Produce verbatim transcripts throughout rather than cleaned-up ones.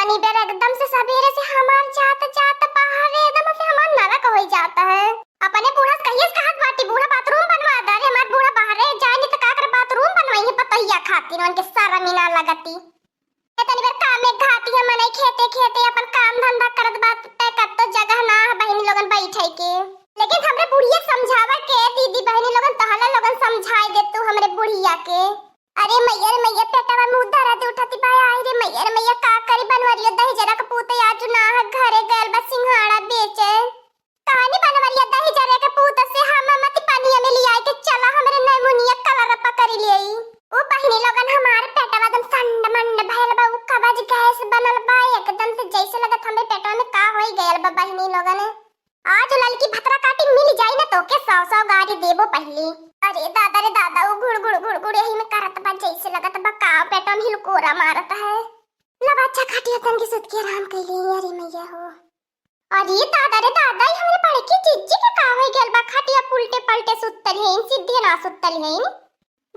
तनी बेर एकदम से सबेरे से हमार जात जात बाहरे एकदम से हमार नरक होइ जात है। अपने बूढ़ा से कहिए से कहत बाटी, "बूढ़ा बाथरूम बनवा दे।" अरे हमार बूढ़ा बाहरे जाए नहीं तो का करे, बाथरूम बनवाई है पतोहिया खातिर, उनके शर्म ही ना लगती। ए तनी बेर काम में घाटी है मनई, खेते खेते अपन काम धंधा करत बात पे कत्तो जगह ना है बहिनी लोगन बैठे के। लेकिन हमरे बुढ़िया समझावे के, दीदी बहिनी लोगन तहला लोगन समझाई दे तू हमरे बुढ़िया के। अरे मैया रे मैया, पेटवा में दर्द उठत बा, आई रे मैया रे मैया, का करी? बनवरिया दही जरा के पूत आज ना है, घरे गयल बा सिंघाड़ा बेचे। कहानी बनवरिया दही जरा के पूत से हम मत पानिया में लियाई के चला, हमरे नैमुनिया कलर पकड़ लेई। ओ बहिनी लोगन, हमार पेटवा एकदम संड मंड भयल बा, उ कब्ज गैस बनल बा एकदम से, जैसे लगत हमरे पेटवा में का होई गयल बा बहिनी लोगन। आज ललकी भतरा काटी मिल जाई ना तो के सौ सौ गारी देबो पहली। अरे दादा रे दादा, उ गुड़ गुड़ गुड़ गुड़ यही में करत बा, जैसे लगत बा का पेटवा में हिलकोरा मारत है। लब अच्छा खटिया तंगी सुत के आराम कैली, अरे मैया हो। अरे दादा रे दादा, ई हमरे बड़की जिज्जी के का होइ गयल बा? खटिया उल्टे पलटे सुतल है, सीधे ना सुतल है।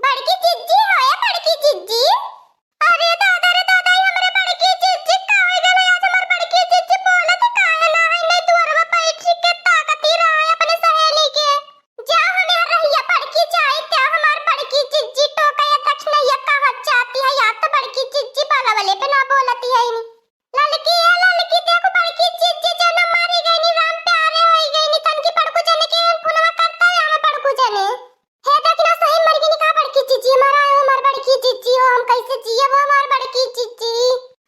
बड़की जिज्जी हो, ए बड़की जिज्जी। अरे दादा रे दादा, ई हमरे बड़की जिज्जी का होइ गयल? आज हमार बड़की जिज्जी बोलत काहे ना है? नहीं दुआरवा बैठ के ताकती रहा है अपने सहेली के। जा हमार रहिया बड़की जाई, त्या हमार बड़की जिज्जी टोका या दक्षिणैया कहत जाती है, या तो बड़की जिज्जी बलवले पे ना बोलती है। ललकी, ए ललकी, देखो बड़की जिज्जी जौन मरी गईनी, राम प्यारे होई गईनी, तनकी बड़कू जने के फोनवा करता है, हमें बड़कू जने। हे दक्षिणा सही मर गईनी का बड़की जिज्जी? हमारा हो, हमार बड़की जिज्जी हो, हम कैसे जियब हो हमार बड़की जिज्जी?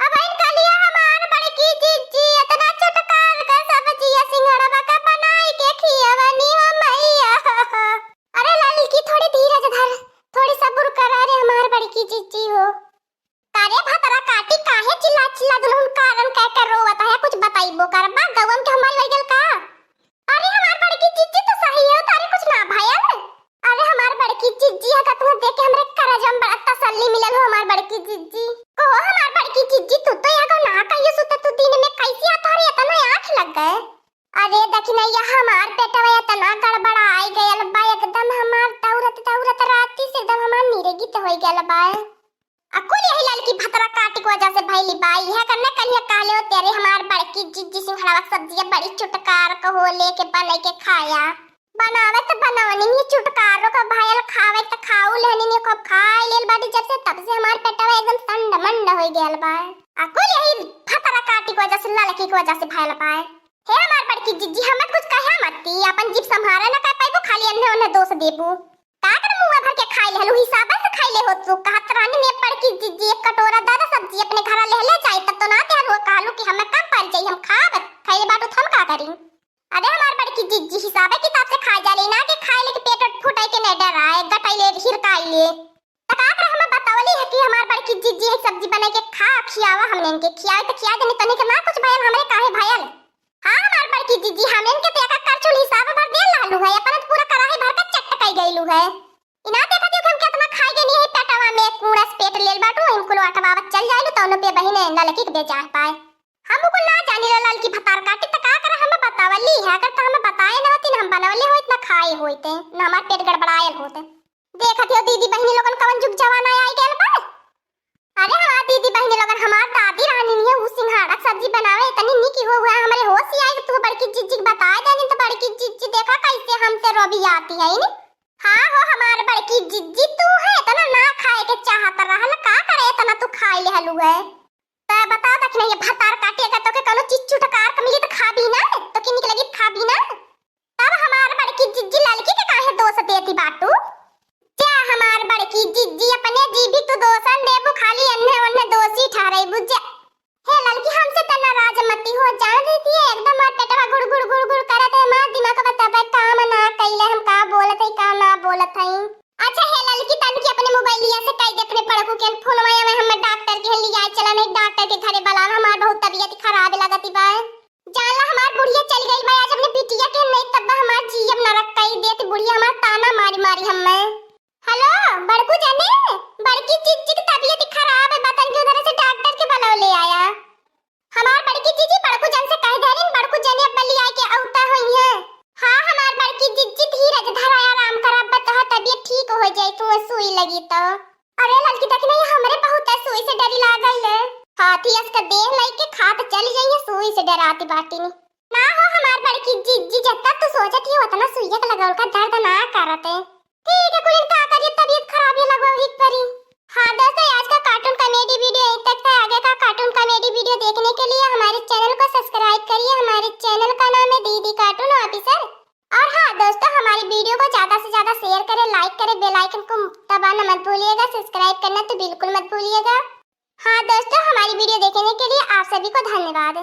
अब इन कलिया हमार बड़की जिज्जी, इतना चटकार का सब्जिया सिंघड़वा का बनाई के खियवनी हो मैया। अरे ललकी, थोड़ी धीरज धर, थोड़ी सब्र कर, अरे हमार बड़की जिज्जी हो। का रे भतरा काटी, काहे चिल्ला चिल्ला दुल्हन कारण कह कर रोवत है? कुछ बताइबो करबा, गौवा में के हमारी होइ गल का? अरे हमार बड़की जिज्जी तो सही है, तारे कुछ ना भयल। अरे हमार बड़की जिज्जी है का, तुम देख के हमरे करजम बड़ा तसल्ली मिलल हो हमार बड़की जिज्जी। कहो हमार बड़की जिज्जी, तू तो यहाँ ना कहियो सुते, तू दिन में कैसी आ, तोहरे इतना आँख लग गए? अरे दखिनैया, हमार पेटवा इतना गड़बड़ाई गयल बा, एकदम हमार दौरत दौरत राती से एकदम हमार निरेगित होइ गयल बा। आ कुल यही ललकी भतरा काटी के वजह से भइली बा। इहे करने कलिया कहले होते, "अरे हमार बड़की जिज्जी सिंघड़वा के सब्जिया बड़ी चुटकार क हो, लेके बनई के खाया।" बनावे त बनवनी नहीं चुटकारो का भयल, खावे त खाऊ लेहनी नहीं, खूब खाई लेल बाटी जब से, तब से हमार पेटवा एकदम संड मंड होइ गयल बा। आ कुल यही भतरा काटी के वजह से, ललकी के वजह से भयल बा। हे हमार बड़की जिज्जी, हमें कुछ कहे मती, अपन जीभ संभारे ना कर पाइबू, खाली अन्ने ओन्ने दोष देबू। का कर मुँह भर के खाई लेहलू, हिसाबे से खाई ले हो तू। कहत रहनी ने बड़की जिज्जी एक कटोरा दादा सब्जी अपने घरा लेहले जाई, तब तो ना तेहर हो कहलू कि हमें कम पड़ जाई, हम खाब, खइले बाटू त हम का करी। अरे हमार बड़की जिज्जी हिसाबे किताब से खा जाले ना कि खाई ले के पेट फुटाई के नहीं डराए, गटाई ले, हिरकाई ले। त का कर हमें बतवली है कि हमार बड़की जिज्जी है सब्जी बनाई के खा, खियावा हमने इनके, खियावे त खिया देनी, तनी के ना कुछ भयल, हमरे काहे भयल? हाँ, हमार बड़की जिज्जी, हम इनके तो एक करछुल हिसाब भर दे लालू है, अपन तो पूरा कढ़ाई भर के चट कई गईलू है। इना देखा दियो कि हम कितना खाई गनी है पेटवा में, कूड़ा से पेट लेल बाटू, इनको लो अटवावत चल जाइलू, तौनो पे बहिने ललकी के बेजान पाए। हम कुल ना जानी ला ललकी भतार काटी, त का कर हमें बतावली है, अगर त हमें बताए न होती, न हम बनवले होइत, न खाए होइत, न हमार पेट गड़बड़ायल होत। देखत हो दीदी बहिनी लोगन कवन जुग जमाना आई गयल बा। अरे हाँ दीदी बहिनी लोगन, हमार दादी रहनी है, उ सिंघाड़ा के सब्जी बनावे इतनी निक हो हुआ, हमरे होश ही आई कि तू बड़की जिज्जी के बताए देनी, तो बड़की जिज्जी देखा कैसे हमसे रोबियाती है नी। हाँ हो हमार बड़की जिज्जी, तू है इतना ना खाए के चाहत रहल, का करे इतना तू खाई लेहलू है? त बता दखिनैया भतार काटी, अगर तोके कौनो चीज चुटकार क मिली त खाबी ना, तोके निक लगी त खाबी ना। तब हमार बड़की जिज्जी ललकी के काहे दोष देती बाटू? जा हमार बड़की जिज्जी, अपने जीभी तू दोषन देबू, खाली अन्ने ओन्ने दोषी ठहरेबू जा। हे ललकी, हमसे त नाराज मती हो, जान देती है एकदम हमार पेटवा गुड़ गुड़ गुड़ गुड़ करत है, हमार दिमाग बता काम ना कैले, हम का बोलत है का ना बोलत है। अच्छा हे ललकी, तनकी अपने मोबाइलिया से कई दे अपने बड़कू के फोनवा में, हम डॉक्टर के लिया चला, नहीं डॉक्टर के घरे बुलावा, हमार बहुत तबीयत खराब लगती बा। जाला हमार बुढ़िया चल गई बा, आज अपने बिटिया के नहीं तब हमार जीव नरक कई देत बुढ़िया, हमार ताना मारी मारी हमें। हेलो बड़कू जने, बड़की जिज्जी की तबीयत खराब है, बतन के उधर से डॉक्टर के बुलाव ले आया। हमार बड़की जिज्जी बड़कू जन से कह देलिन, बड़कू जने अब बलिया के औता होई है। हाँ हमार बड़की जिज्जी धीरज धरा, आराम करा, अब तोहार तबीयत ठीक हो जाई, तू सुई लगी तो। अरे ललकी देखी नहीं, हमरे बहुत सुई से डरी लाग गई है। हाथी अस का देह लइके खात चली जाइए, सुई से डराती बाटी नी। ना हो हमार बड़की जिज्जी, जितना तू सोचत ही उतना सुइया के लगौल का दर्द ना करत है। ठीक है, कुलिन का करिए, तबीयत खराब है, लगवा ही परी। हाँ दोस्तों, आज का cartoon comedy video यहीं तक था। आगे का cartoon comedy video देखने के लिए हमारे channel को subscribe करिए। हमारे channel का नाम है दीदी Cartoon Officer। और हाँ दोस्तों, हमारी video को ज्यादा से ज्यादा share करें, like करें, bell icon को दबाना मत भूलिएगा, subscribe करना तो बिल्कुल मत भूलिएगा। हाँ दोस्तों, हमारी video देखने के लिए आप सभी को धन्यवाद।